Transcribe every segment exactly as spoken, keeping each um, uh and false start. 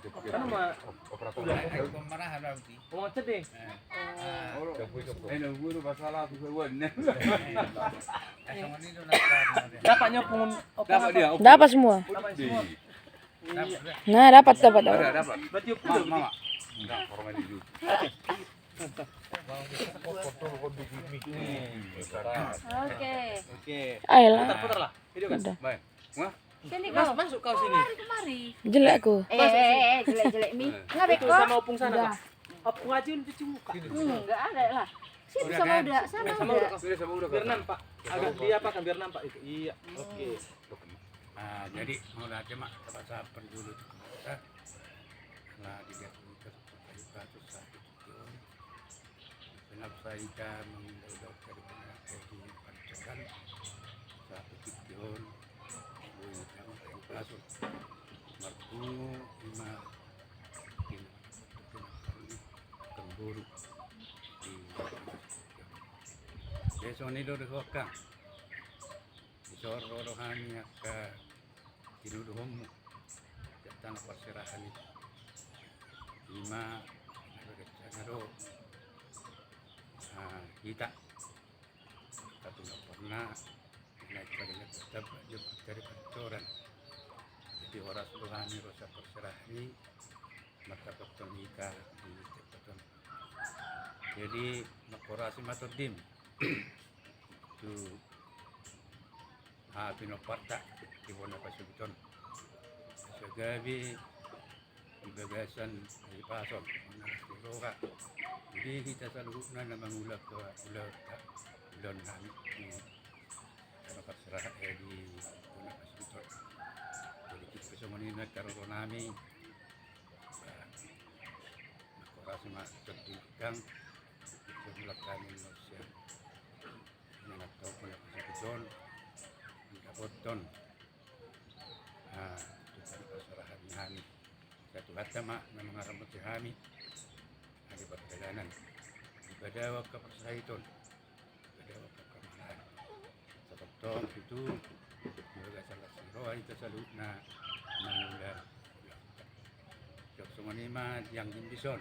Anu ma. Operator. Pemarahan berarti. Oh, macet deh. Eh. Oh. Eh, nunggu lu masalah aku hewan. Eh, sama ini tuh, nah. Dapat nyopong, opong. Dapat apa? Dia, opong. Dapat semua. Dapat semua. Iya. Nah, dapat, dapat, dapat. Ada, dapat. Berarti opong. Mama, mama. Enggak, orang ini dulu. Oke. Oke. Ayolah. Putar, putar lah. Video kan? Udah. Baik. Wah. Sini kau. Masuk kau sini. Kemari, kemari. Jelek aku. Eh, eh, eh, jelek-jelek mi. Eh. Enggak, itu beko. Sama opung sana, udah. Pak. Opung aja yang cuci muka. Enggak ada lah. Sini udah sama kan? Udah, sama udah. Udah, sama udah. Biar nampak. Agak dia apa kan biar nampak itu. Iya. Hmm. Oke. Nah, jadi mau lagi mak, coba sabar dulu tuh. Nah, di dia punya terus satu. Kenapa saya mengundang dokter di Pancoran? Satu tiga on. Boi, kamu yang masuk. Martungu ima. Kemburu. Di. Besok ini dulu kang. Di soro do hami angka. Tinuduhonmu. Jatana parserahan i. Ima. Rencana do. Ah, hita. Tapi nggak pernah naik pada nggak tetap jemput dari Pancoran. Jadi horas do hami rosa parserahan i. Mata potong hita di tepoton. Jadi makorasi mato dim. Tu. Ah, pinomparta di bona pasugiton. Sagabe di bagasan di pason. Di roha. Jadi hita saluhutna na mangula ke ula ula nami di bona pasrah eh di bona pasugiton. Jadi kita songon i na karoro nami. Makorasi ma terdingkang. Sebelah kami manusia. Menatau pula kesulitan. Mendapoton. Ah, Tuhan pasrah hami. Satu kata ma, memang aram hami. Ada perjalanan. Di pada waktu persaiton. Pada waktu kemarin. Satu tong itu. Juga salah siro, itu salut na. Mangula. Jok songon i ma yang gimbison.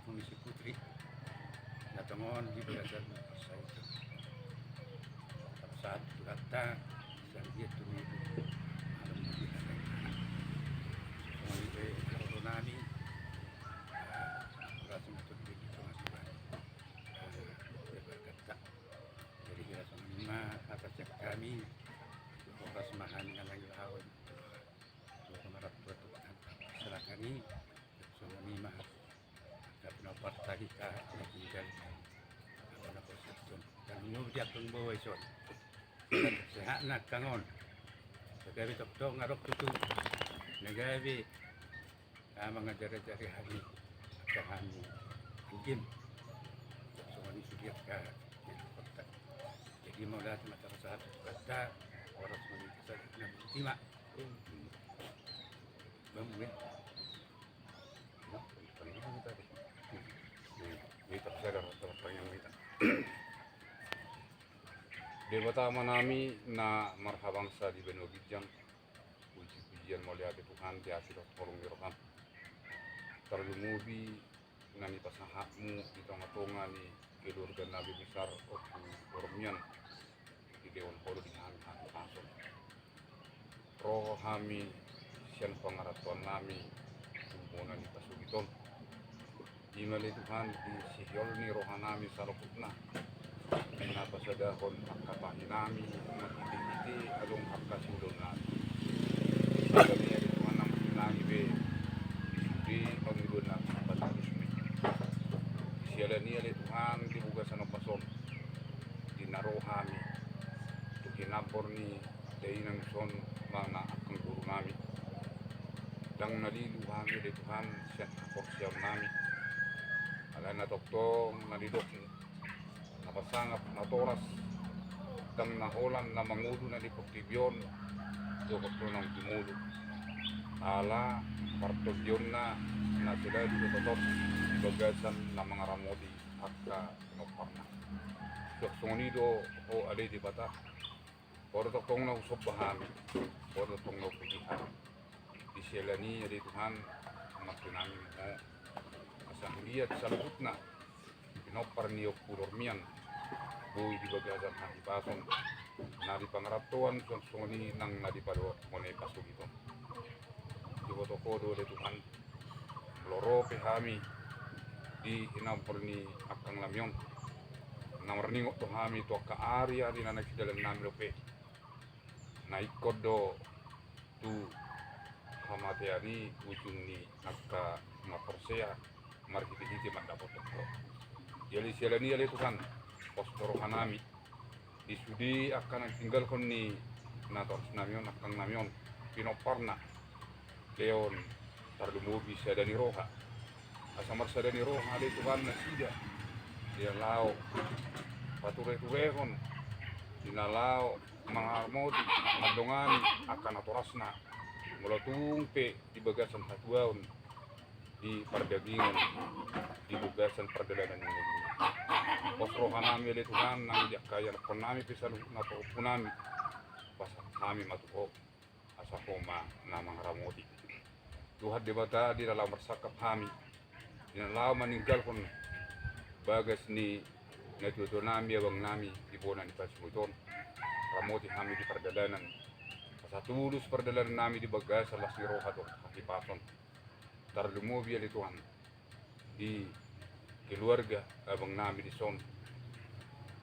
Komisi Putri. Na tongon di bagasan persaiton. Saat kata, siang dia tu minggu. Alam di hati. Songon i pe, kalau nami. Berarti betul di tengah Tuhan. Berkata. Jadi, kira songon i ma, atas kami. Horas ma hami na lain lawan. Tua pangaratua tu angka masyarakat i, songon i ma angka pinoparta hita na tinggal. Angka na posisi on. Dan nunga di angka bawa ison. Sehat na angka on. Sagabe toktok ngarok tutu. Na gabe. Ah, mangajari-ajari hami. Angka hami. Angkin. Songon i sudah ka. Jadi mau lihat mata usaha kata. Orang songon i bisa na bukti ma. Debata Ama nami na marhabangsa di banua ginjang, puji-pujian mauliate Tuhan di asi dohot holong ni roham. Tarlumobi na nipasahatmu di tonga-tonga ni keluarga na bebesar Ompu Bormian di Dewan Holo di hami hami pason. Ro hami sian pangarantoan nami tu bona ni pasogit on. Ima ale Tuhan di sihol ni roha nami saluhutna. Na pasadahon angka tahi nami marhite-hite adong angka siulon nami. Siala ni ale Tuhan nang nami be di sude pangidoan nami patarus be. Siala ni ale Tuhan di bagasan ombas on di na ro hami tu hinambor ni dainang son manang angka guru nami. Ndang na lilu hami ale Tuhan sian haporseaon nami. Alai na tongtong na nidokmu na pasangap na toras, ndang na holan na mangolu na di portibi on dohot na naung jumolo. Ala partondionna na selalu do totop di bagasan na mangaramoti angka pinomparna. Suang songon i do, o ale Debata, Ho do tongtong na husomba hami, Ho do tongtong na hupuji hami. Di si Siala ni i ale Tuhan, mangke nami mo asa huliat saluhutna pinompar ni Ompu Dormian, boi di bagasan hahipason na di pangarantoan, songon i nang na di padohot mone pasuliton. Diboto Ho do ale Tuhan, molo ro pe hami di inambor ni angkang nami on, na marningot do hami tu angka ari-ari na naeng sidalan nami dope, na ingkon do tu hamatean i ujung ni angka na porsea marhite-hite mandapothon Ho. Jadi siala ni i ale Tuhan, pos do roha nami di sude angka na tinggalhon ni natorasnami on, angkangnami on, pinomparna, leon, tarlumobi sada ni roha. Asa marsada ni roha ale Tuhan nasida di na laho pature-turehon, di na laho mangaramoti, mandongani angka natorasna, molo tung pe di bagasan hatuaon, di pardagingon, di bagasan pardalanan ni ngolu. Pos roha nami ale Tuhan, nang di angka ianakkon nami pe saluhutna, pahompu nami, pasahat hami ma tu Ho, asa Ho ma na mangaramoti. Tuhan Debata, di na laho marsangkap hami, di na laho maninggalhon bagas ni natua-tua nami, abang nami di bona ni pasuliton, ramoti hami di pardalanan, asa tulus pardalanan nami di bagasan las ni roha dohot hahipason. Tarlumobi ale Tuhan di keluarga abang nami dison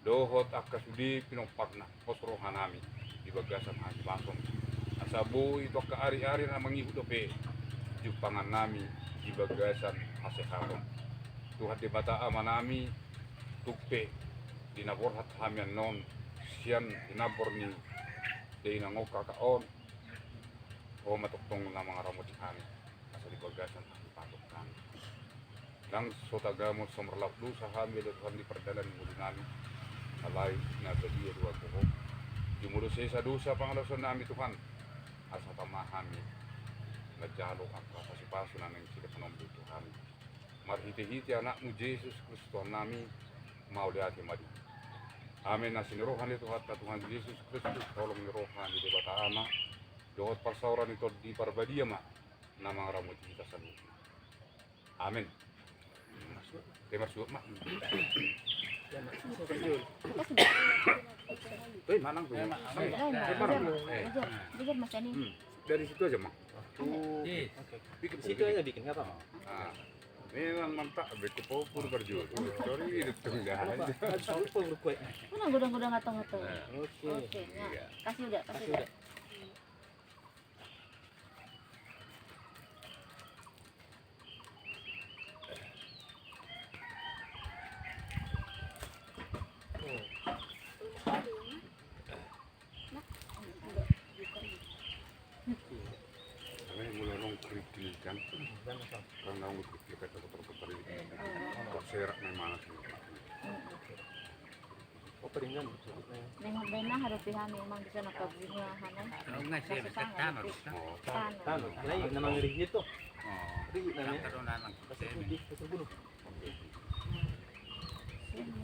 dohot angka sude pinomparna, pos roha nami di bagasan hahipason, asa boi tu angka ari-ari na mangihut dope jumpangan nami di bagasan hasehaton. Tuhan Debata Ama nami, tung pe di na borhat hami annon sian inambor ni dainang on, kakak on, Ho ma tongtong na mangaramoti hami, asa di bagasan hahipason nami. Ndang so tagamon, so marlaok dosa hami ale Tuhan di pardalanan ni ngolu nami, alai na badia do ahu tu Ho. Jumolo sesa dosa pangalaosion nami Tuhan, asa tama hami manjalo angka pasupasu na naeng sidohononmu tu hami. Marhite-hite Anakmu Jesus Kristus Tuhan nami, mauliate ma di Ho. Amen. Asi ni roha ni Tuhanta Tuhan Jesus Kristus, holong ni roha ni Debata Ama, dohot parsaoran ni Tondi Parbadia ma na mangaramoti hita saluhutna. Amen. Oke, marsuhut ma. Oke, Manang, oke. Manang. Oke. Dari situ aja, Mang. Oke. Bikin, situ aja bikin, nggak apa-apa. Ah. Memang mantap, beku popur berjual. Sorry, hidup tunggal. Mana gudang-gudang atau-atau? Oke. Oke, nah, iya. Kasih udah, kasih udah. Karena mulai nong kritik kan, karena nong kritik kata kotor-kotor ini, kok serak memang sih. Nengok bena harus pihami emang bisa nak kabunga hana. Kalau nggak sih, tano, tano. Tano. Nah, iya, nama ngeri gitu. Ri, namanya. Pasal putih, pasal gunung.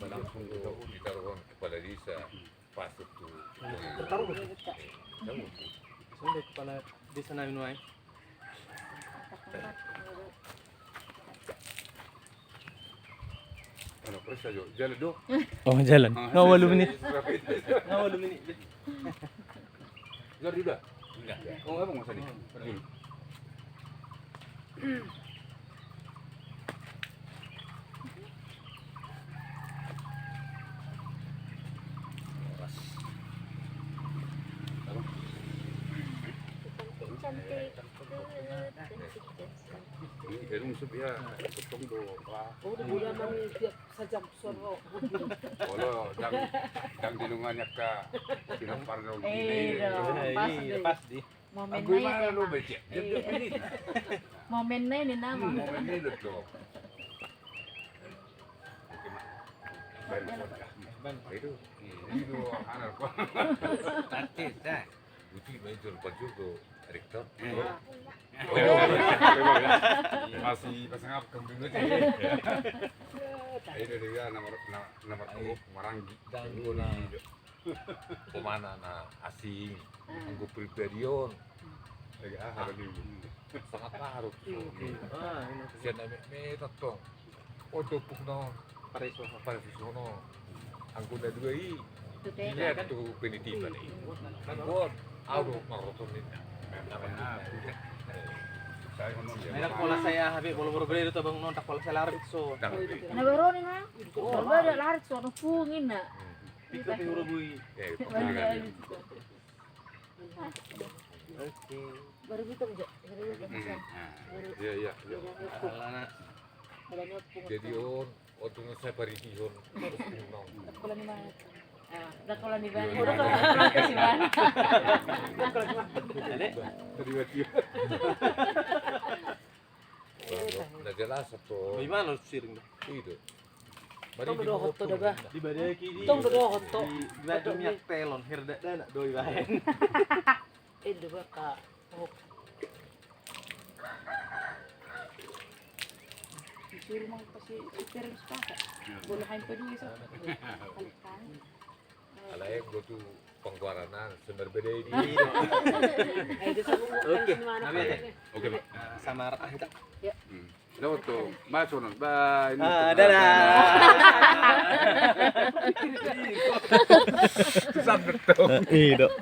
Langsung kita ditaruhon kepala desa. Pasuk tu. Taruh. Taruh. Songon dia kepala desa nami nuaeng. Anu, presa jo. Jalan do. Oh, jalan. Ah, nggak walu menit. Nggak walu menit. Jordi udah? Enggak. Oh, apa masa nih? Cantik. Ini hidung sepi ya, kepotong do. Wah. Oh, udah, udah, mau tiap sajam suara. Kalau dang, dang di rumahnya ka, di depan dong. Eh, iya, pas deh. Pas deh. Momenna i, mana lo becek? Momenna i nama. Momenna i lo. Oke, Mak. Ban, ban. Itu. Itu anak kok. Tadi dah. Buti main jual baju tuh, Rektor. Masih pasang apa dulu sih? Ayo dia nomor, nomor tujuh, Maranggi. Ganggu lah. Pemana na asing, anggo pribadi on. Sangat larut. Sian na metmet tong. Oto puk na pareso pareso sono. Anggo na dua i. Lihat tu penitipan i. Anggo au do maroton ni. Saya hono dia. Mana pola saya habis bolo boro bere tu bang non tak pola saya larut so. Na baru ni na. Baru ada larut so no pungin na. Pika pihuro bui. Oke. Baru buka aja. Baru buka. Iya iya iya. Alana. Jadi on, untung saya paritihon. Sekolah di mana? Sekolah di mana? Sekolah di mana? Tadi mati. Na jelas to. Ima lo siring do. Itu. Tong do hot to da ba. Di badai kiri. Tong do hot to. Di badai minyak telon herda dana do ibahen. Indo ba ka. Disuruh mang pasi supir sepakat. Boleh hain peduli so. Balik kami. Alai go tu pangguaranan semer beda ini. Oke. Oke. Sama arah kita. Dapat tu masuk non. Bye. Ah, dadah. Sampai tu. Iya dok.